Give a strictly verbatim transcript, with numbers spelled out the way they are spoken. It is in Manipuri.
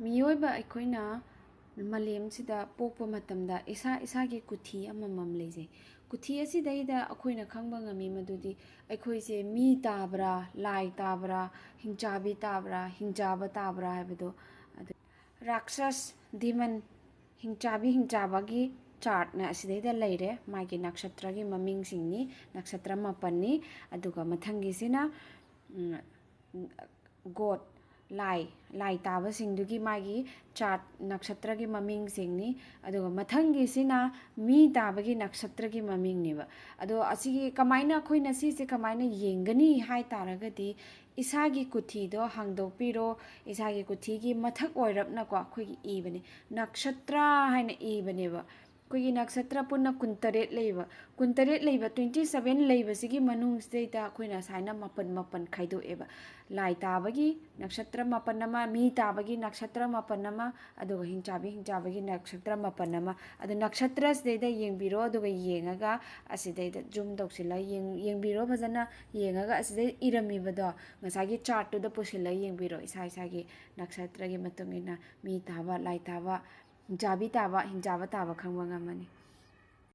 ꯃꯤꯑꯣꯏꯕ ꯑꯩꯈꯣꯏꯅ ꯃꯥꯂꯦꯝꯁꯤꯗ ꯄꯣꯛꯄ ꯃꯇꯝꯗ ꯏꯁꯥ ꯏꯁꯥꯒꯤ ꯀꯨꯊꯤ ꯑꯃꯃꯝ ꯂꯩꯖꯩ꯫ ꯀꯨꯊꯤ ꯑꯁꯤꯗꯩꯗ ꯑꯩꯈꯣꯏꯅ ꯈꯪꯕ ꯉꯝꯃꯤ ꯃꯗꯨꯗꯤ ꯑꯩꯈꯣꯏꯁꯦ ꯃꯤ ꯇꯥꯕ꯭ꯔꯥ, ꯂꯥꯏ ꯇꯥꯕ꯭ꯔꯥ, ꯍꯤꯡꯆꯥꯕꯤ ꯇꯥꯕ꯭ꯔꯥ, ꯍꯤꯡꯆꯥꯕ ꯇꯥꯕ꯭ꯔꯥ ꯍꯥꯏꯕꯗꯣ꯫ ꯑꯗꯨ ꯔꯥꯛꯁꯁ, ꯗꯤꯃꯟ, ꯍꯤꯡꯆꯥꯕꯤ, ꯍꯤꯡꯆꯥꯕꯒꯤ ꯆꯥꯔꯠꯅ ꯑꯁꯤꯗꯩꯗ ꯂꯩꯔꯦ꯫ ꯃꯥꯒꯤ ꯅꯛꯁꯇ꯭ꯔꯒꯤ ꯃꯃꯤꯡꯁꯤꯡꯅꯤ, ꯅꯛꯁꯇ꯭ꯔ ꯃꯥꯄꯟꯅꯤ꯫ ꯑꯗꯨꯒ ꯃꯊꯪꯒꯤꯁꯤꯅ, ꯎꯝ, ꯒꯣꯠ, ꯂꯥꯏ, ꯂꯥꯏ ꯇꯥꯕꯁꯤꯡꯗꯨꯒꯤ ꯃꯥꯒꯤ ꯆꯥꯔꯠ, ꯅꯛꯁꯇ꯭ꯔꯒꯤ ꯃꯃꯤꯡꯁꯤꯡꯅꯤ꯫ ꯑꯗꯨꯒ ꯃꯊꯪꯒꯤꯁꯤꯅ ꯃꯤ ꯇꯥꯕꯒꯤ ꯅꯛꯁꯇ꯭ꯔꯒꯤ ꯃꯃꯤꯡꯅꯦꯕ꯫ ꯑꯗꯣ ꯑꯁꯤꯒꯤ ꯀꯃꯥꯏꯅ, ꯑꯩꯈꯣꯏꯅ ꯁꯤꯁꯦ ꯀꯃꯥꯏꯅ ꯌꯦꯡꯒꯅꯤ ꯍꯥꯏ ꯇꯥꯔꯒꯗꯤ, ꯏꯁꯥꯒꯤ ꯀꯨꯊꯤꯗꯣ ꯍꯥꯡꯗꯣꯛꯄꯤꯔꯣ꯫ ꯏꯁꯥꯒꯤ ꯀꯨꯊꯤꯒꯤ ꯃꯊꯛ ꯑꯣꯏꯔꯞꯅꯀꯣ ꯑꯩꯈꯣꯏꯒꯤ ꯏꯕꯅꯦ, ꯅꯛꯁꯇ꯭ꯔ ꯍꯥꯏꯅ ꯏꯕꯅꯦꯕ꯫ ꯑꯩꯈꯣꯏꯒꯤ ꯅꯛꯁꯇ꯭ꯔ ꯄꯨꯟꯅ ꯀꯨꯟꯇꯔꯦꯠ ꯂꯩꯕ꯫ ꯀꯨꯟꯇꯔꯦꯠ ꯂꯩꯕ, twenty seven ꯂꯩꯕꯁꯤꯒꯤ ꯃꯅꯨꯡꯁꯤꯗꯩꯗ ꯑꯩꯈꯣꯏꯅ ꯁꯨꯃꯥꯏꯅ ꯃꯥꯄꯟ ꯃꯥꯄꯟ ꯈꯥꯏꯗꯣꯛꯑꯦꯕ꯫ ꯂꯥꯏ ꯇꯥꯕꯒꯤ ꯅꯛꯁꯇ꯭ꯔ ꯃꯥꯄꯟ ꯑꯃ, ꯃꯤ ꯇꯥꯕꯒꯤ ꯅꯛꯁꯇ꯭ꯔ ꯃꯥꯄꯟ ꯑꯃ, ꯑꯗꯨꯒ ꯍꯤꯡꯆꯥꯕꯤ, ꯍꯤꯡꯆꯥꯕꯒꯤ ꯅꯛꯁꯇ꯭ꯔ ꯃꯥꯄꯟ ꯑꯃ꯫ ꯑꯗꯨ ꯅꯛꯁꯇ꯭ꯔꯁꯤꯗꯩꯗ ꯌꯦꯡꯕꯤꯔꯣ, ꯑꯗꯨꯒ ꯌꯦꯡꯉꯒ ꯑꯁꯤꯗꯩꯗ zoom ꯇꯧꯁꯤꯜꯂ ꯌꯦꯡ-, ꯌꯦꯡꯕꯤꯔꯣ ꯐꯖꯅ꯫ ꯌꯦꯡꯉꯒ ꯑꯁꯤꯗꯩ ꯏꯔꯝꯃꯤꯕꯗꯣ ꯉꯁꯥꯏꯒꯤ ꯆꯥꯔꯠꯇꯨꯗ ꯄꯨꯁꯤꯜꯂ ꯌꯦꯡꯕꯤꯔꯣ꯫ ꯏꯁꯥ ꯏꯁꯥꯒꯤ ꯅꯛꯁꯇ꯭ꯔꯒꯤ ꯃꯇꯨꯡ ꯏꯟꯅ ꯃꯤ ꯇꯥꯕ, ꯂꯥꯏ ꯇꯥꯕ, ꯍꯤꯡꯆꯥꯕꯤ ꯇꯥꯕ, ꯍꯤꯡꯆꯥꯕ ꯇꯥꯕ ꯈꯪꯕ ꯉꯝꯃꯅꯤ꯫